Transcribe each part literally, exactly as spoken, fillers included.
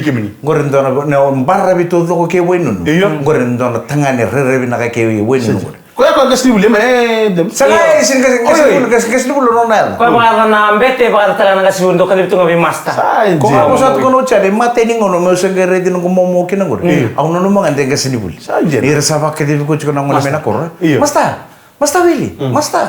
vei kemuni. Qori dua na, na baravi taucoko kei wainunu. Io. Qori dua na tagane rairai vinaka kei wainunu qori. Koya, koya qasenivuli, e, me, e, dem. Sa qai, e, sega, qase, oi, qasenivuli, oi, qase, qasenivuli o nona yaca. Koya vakayaca na bete, vakayaca tale ga na qasenivuli, dau kacivi tu ga vei master. Sa, e, ko ga, ko sa tukuna oti yani, matai ni gauna meu sa qai raici noqu momo kina qori. Mm. Au nanuma ga de qasenivuli. Sa, e. Ni ra sa vakacivi koya tiko na gone mai na koro. Io. Master, Master Willie, mm, master.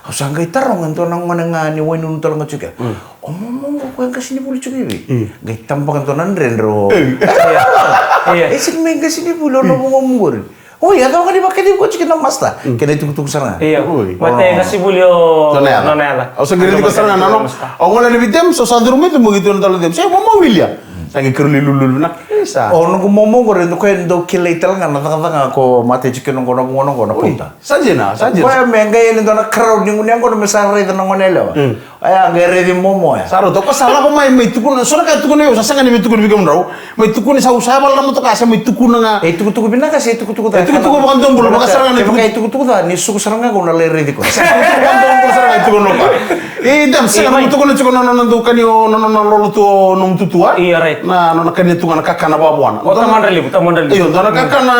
Au sa qai taroga e dua na gone ga ni wainunu tale ga tiko ya. Mm. O momo qo koya qasenivuli tiko i vei? Mm. Qai tabaka dua na dredre o. Ei. Io. Io. E sega ni mai qasenivuli o noqu momo qori. Oi, a cava ga ni vakacivi koya tiko na master. Mm. Kena itukutuku sara ga. Io. Oi. Matai qasenivuli o nona yaca. Nona yaca. Au sa qai raici koya sara ga na nona. Au gole yani vei James, au sa curu mai tu, meu qai tukuna tale vei James. Ei, momo Willie ya. Sa qai karua lai lululu vinaka. E sa. O noqu momo qori, o koya e dau kilai tale ga na cakacaka ko matai tiko kina qo na gone qo na pauta. Sa dina, sa dina. Koya me qai yani dua na crowd ni gunu yaqona me sa raica na gone yalewa. Mm. Oya qai raici momo ya. Sa rauta, ko sa lako mai, mai tukuna, so na ka e tukuna vei au, sa sega ni mai tukuna vei kemudrau. Mai tukuna sa, sa yavala na motoka, sa mai tukuna ga. E tukutuku vinaka se tukutuku ca? E tukutuku vakadobula, vakasara ga na tukutuku. Kevaka e tukutuku ca, ni suku sara ga qo na lai raici koya. Sa tukutuku vakadobula sara ga e tukuna o koya. E, dam, sega, na motoka na tiko na nona dau kania, na nona lolo tu o nomu tutua. Io, right. Na nona kania tu ga na kakana vakavuana. O tamana levu, tamana levu. Io, dua na kakana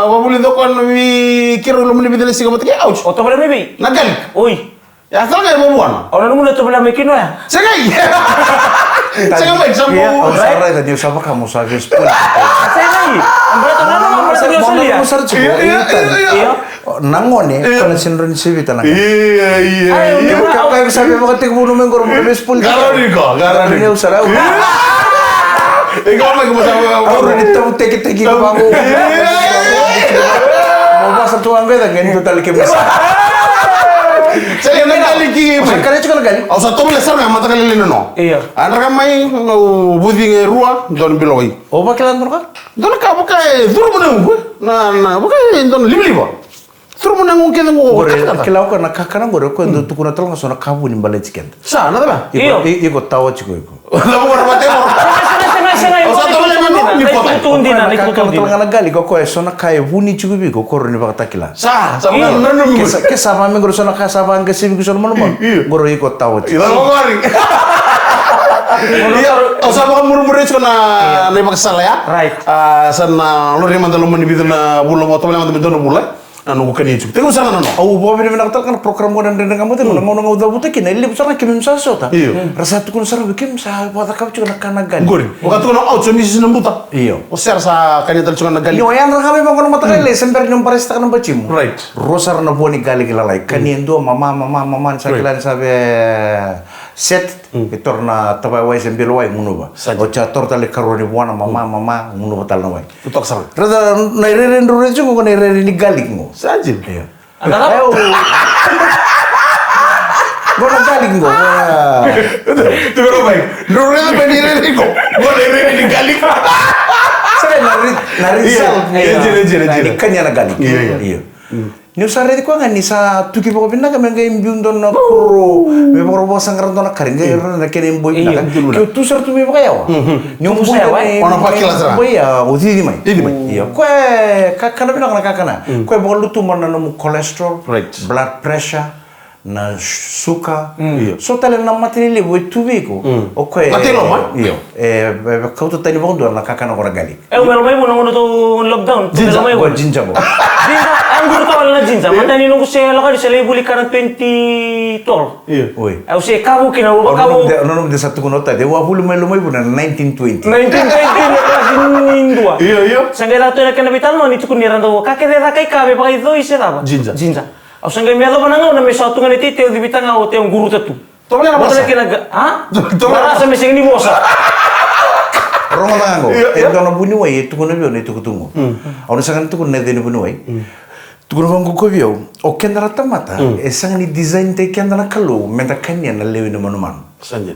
vakavulica o koya na vei keirau loma ni vica na siga vata kei, ouch. O tovolea mai vei? Na garlic. Oi. Ya, tale ga e vakavuana. O na nomu na tovolea mai kina oya? Segai. Segai mai, sa bau. Au sa raica ni au sa vaka mo sa vei spoil. Segai. Baleta na nomu na tovolea mai. Io, io, io, io. Io. Na gone, io, ko na sega ni rawa ni sevita na gone. Io, io, io. Ai, io. Io, ka, ka, sa vei vakatekivu na mai qoro, mo vei spoil. Qarauni iko, qarauni iko. Io, sa rau. Io. Iko mai ko sa vei. Au rawa ni tavu tekiteki iko vaqo. Io. Mo vasa tu ga qo, qai ni tu tale kemuni. Sa qai na qali ki. Sa qai tiko na qali. Au sa tovolea sara ga mataka lailai na no. Io. Au dra mai, au vuci ga e rua, dua na bilo wai. O vakila dua na ka? Dua na ka vaka e curu mai na yagoqu, e? Na, na, vaka e dua na livaliva. Curu mai na yagoqu kece qo, qori, kila o koya na kakana qori, o koya dau tukuna tale ga so na ka vuni baleti keda. Sa, na cava? Io. Iko, i, iko tawa tiko iko. Cava qori vata qori? Sega, sega, sega, sega. O sa tawa tiko na, ni kota. Tukuna tale ga na qali, o koya so na ka e vuni tiko vei iko, o koya rawa ni vakatakila. Sa, sa, io. Ke sa, ke sa vaka me qori so na ka sa vaqasevi iko so na manumanu. Io. Qori iko tawa tiko. Io, qori. Io, au sa vakamurimuri tiko na, io, na ivakasala ya. Right. A, sa na lori mada loma ni vica na vula, mo tovolea mada me dua na vula. Na noqu kania tiko. Tekivu sara na no. Au vakavinavinaka tale ga na program qo na Dredre Ga Mo Cegu, na gauna ga au cavuta kina, e levu sara ga keimami sa sota. Io. Ra sa tukuna sara vei keimami sa vakacakava tiko na ka na qali. Qori. Vaka tukuna, au, so ni sisi na buta. Io. O Sera sa kania tale tiko na qali. Io, yadra ga mai vaqo na mataka lailai, se bera ni o baraisitaka na batimu. Right. Rua sara na vua ni qali ki lalai. Kania e dua, mama, mama, mama, ni sa kila ni sa vei set, e toro na tavaya wai se bilo wai, gunuva. Sa dina. Oti a toro tale karua ni vuana, mama, mama, gunuva tale na wai. Totoka sara. Raica, na irairai drau raica tiko qo na irairai ni garlic qo. Sa dina. Io. Ana cava? Io. Qo na garlic qo. Tukuna mai. Drau raica mai na irairai qo. Qo na irairai ni garlic. Sa na re-, na result. Io, io, io, io. Ni kania na garlic. Io, io. Io. Mm. Niu sa raici koya ga ni sa tuki vakavinaka me qai biu dua na kuro, me vakarovaka saqara dua na kari, qai raica na kena iboi vinaka. Io. Keu tu sara tu mai vakayawa. Mhm. Niu boi ya, e? Ona vakila sara. Boi ya, o cici mai. Cici mai. Io, koya e kakana vinaka na kakana. Mm. Koya e vakalutuma na nomu cholesterol, right, blood pressure, na suka. Mm. Io. So tale na mate lelevu e tu vei iko. Mm. O koya e, mate i loma? Io. E, e, e kauta tani vakadua na kakana qo na garlic. E, au mai Lomaivuna na gauna tou lockdown, tou mai Lomaivuna. Ginger. Qo ginger qo. Ginger, au quru tu wale na ginger. Io. Matai ni noqu se lako yani se lai vuli kana twenty twelve. Io. Oi. Au se kavu kina, au kavu. O nona de, o nona de sa tukuna o tati, au a vuli mai Lomaivuna na nineteen twenty. Nineteen twenty, na klasi ni dua. Io, io. Sa qai caka tu na kena veitalanoa ni tukuni era dau ka kece e caka i ka me vakaicoi se cava. Ginger. Ginger. Au sa qai mai yacova na gauna me sa tu ga na iteitei, au civita ga o tei, au quruta tu. Tovolea na vasa. Tovolea kina ga, a? Tovolea. Vasa me sega ni vosa. Rogoca ga qo. Io, io. E dua na vuniwai e tukuna vei au na itukutuku qo. Mm. Au na sega ni tukuna na yaca ni vuniwai. Mm. Tukuna vaqo ko vei au, o keda na tamata, mm, e sega ni design-taki keda na Kalou meda kania na lewe ni manumanu. Sa dina.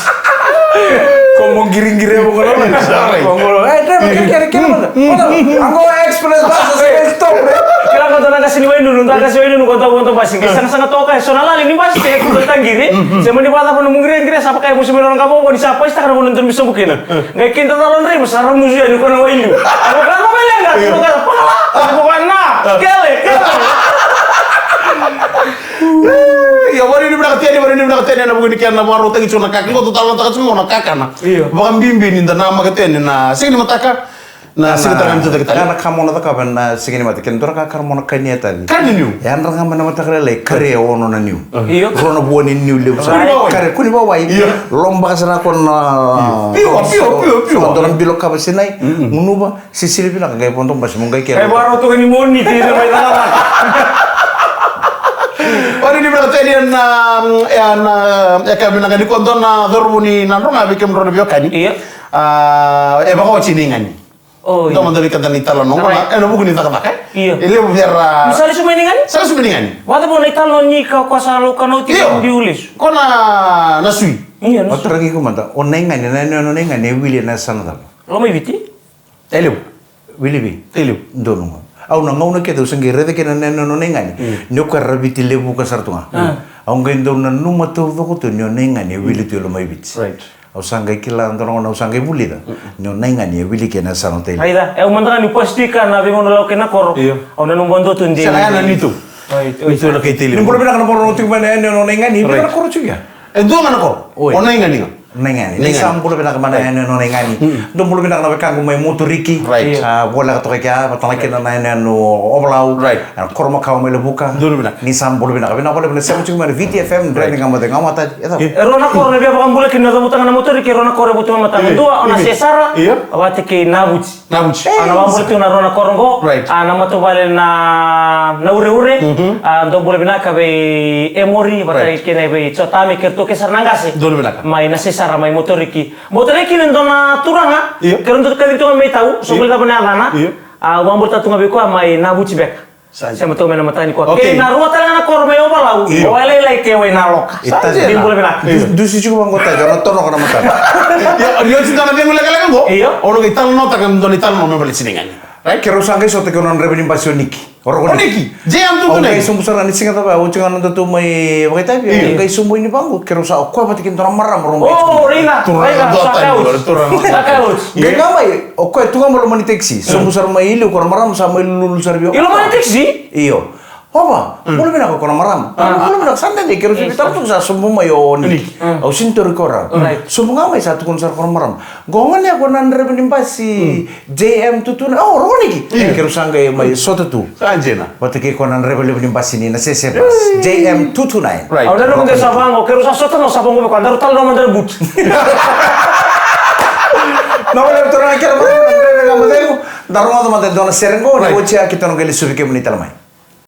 Ko mo qiriqiri mo qolo. Sa rai. Ko qolo. Eh, driver, kere, kere, kere, mada. Mada. Qo express bus, sa stop, re. Kila ko dua na qase ni wainunu, dua na qase ni wainunu, ko dua, ko dua basi. Qai saqasaqa toka, e so na lali ni basi, e kuda taqiri. Se mani vacava na muqiriqiri, sa vaka e musu mai na qavo, ko ni sa paisitaka na vanua donu me sobu kina. Qai kida calo draiva, sa ramusu yani ko na wainunu. Ko ka ko mai leqa, ko ka pakala. Ko ka na, kele, kele. Ia, vakanuinui vinaka tu yani, vakanuinui vinaka tu yani ena vuku ni kena vakarautaki tiko na kakana. Qo tou talanoataka tiko qo na kakana. Io. Vakabibi ni da namaka tu yani na siga ni mataka. Na siga tale ga ni tucake tale. Na ka mo na cakava ena siga ni mataka. Kena dua na ka mo na kania tale. Kania niu. E yadra ga mai na mataka lailai, kare e ono na niu. Io. Rua na vua ni niu levu sara. Kare, kua ni vawai. Io. Lobaka sara ko na. Io. Piwa, piwa, piwa, piwa. Dua na bilo kava sinai. Gunuva. Sisili vinaka, qai vodo basi mo qai kere. Qai vakarau toka ni moni, tei na mai cakacaka. Ori ni vinaka teni ena, ena, e ka vinaka ni ko dua na cauravou ni Nadroga vei kemudrau na veiwekani. Io. A, e vakaoti ni gani. O, io. Dua mada vei keda ni talanoa qo na, ena vuku ni cakacaka, e? Io. E levu vei ira. Ni sa lesu mai ni gani? Sa lesu mai ni gani. Vacava na italanoa ni ka ko sa lauka na oti ni lesu? Ko na, na sui. Io, na sui. Au tarogi iko mada, o Naigani, na, na, na Naigani, e wili ena yasana cava? Lomaiviti? E levu. Wili vei? E levu. Donu ga. Au na gauna kece au se qai raica kina na yanuyanu o Naigani. Mm. Ni o koya era Viti Levuka sara tu ga. Ah. Au qai dau nanuma taucoko tu ni o Naigani e wili tu e Lomaiviti. Right. Au sa qai kila dua na gauna au sa qai vulica. Mm. Ni o Naigani e wili kina e sa na Tailevu. Raica, e au mada ga ni pastika na veigauna au lako kina na koro. Io. Au nanuma dua tu de. Sega, ya na nitu. Right, right. Nitu na kai Tailevu. Ni bula vinaka na koro tiko mai na yanuyanu o Naigani. Right. Vei na koro tiko ya? E dua ga na koro. Oi. O Naigani ga. Naigani. Ni sa bula vinaka mai na yanuyanu o Naigani. Mm. Dou bula vinaka na wekaqu mai Moturiki. Right. A, voleka toka i kea, vata na kena na yanuyanu o Ovalau. Right. A, koro makawa mai Levuka. Dou vinaka. Ni sa bula vinaka. Vinaka vakalevu na sema tiko mai na Viti F M, Dredre Ga Mo Cegu, ga mo tale. E rua na koro na via vakabula kina na cavuta ga na Moturiki, e rua na koro e votu mai mataka. Dua, o Nasesara, vata kei Navuti. Navuti. A, na vakabula tiko na rua na koro qo. Right. A, na matavuvale na, na Ureure. Mhm. A, dou bula vinaka vei Emori, vata kei na vei Jotame, kei ratou ke sara na qase. Dou vinaka. Mai Nasesara, mai Moturiki. Moturiki ni dua na turaga. Io. Kei ratou kaci tiko mai tau, so bula cava na yacana. Io. A, au vakabula tiko ga vei koya mai Navuti beka. Sa dina. Sema toka mai na mataka nikua. Okay. Kei na rua tale ga na koro mai Ovalau. Io. O Wailailai kei Wainaloka. Sa dina. Ni bula vinaka. Io. Dusi tiko vaqo tale, o na tonoka na mataka. Io, ni oti dua na cegu lekaleka qo. Io. O na qai talanoataka na dua na italanoa me baleti Naigani. Right? Keirau sa qai sota kei na draiva ni basi o Niki. O Roko Niki. O Niki. J M tu tu. Au qai sobu sara ni siga cava, oti ga na nodatou mai vakaitavi. Io. Au qai sobu ni vaqo, keirau sa, o koya vata kei dua na marama rau mai. O, raica, raica, sa kai oti. Sa kai oti. Qai ga mai, o koya tu ga mai loma ni taxi. Sobu sara mai i liu ko na marama sa mai lululu sara vei au. I loma ni taxi? Io. Oba, bula vinaka ko na marama. Ah. Bula vinaka, sa dede, keirau sa veitalanoa tu sa sobu mai o Niki. Niki. Ah. Au sini tauri koya. Right. Sobu ga mai sa tukuna sara ko na marama. Qo gone ya ko na draiva ni basi J M tu tu na. O, Roko Niki. Io. Keirau sa qai mai sota tu. Sa dina. Vata kei ko na draiva levu ni basi ni Nasese bus. J M two two nine. Right. Au nanuma qai sa vaqo, keirau sa sota ga, au sa vaqo vei koya, daru talanoa mada na but. Vinaka vakalevu turaga kei na marama, na Dredre Ga Mo Cegu. Da rogoca mada e dua na sere qo, ni oti ya keitou na qai lesu vei kemuni tale mai.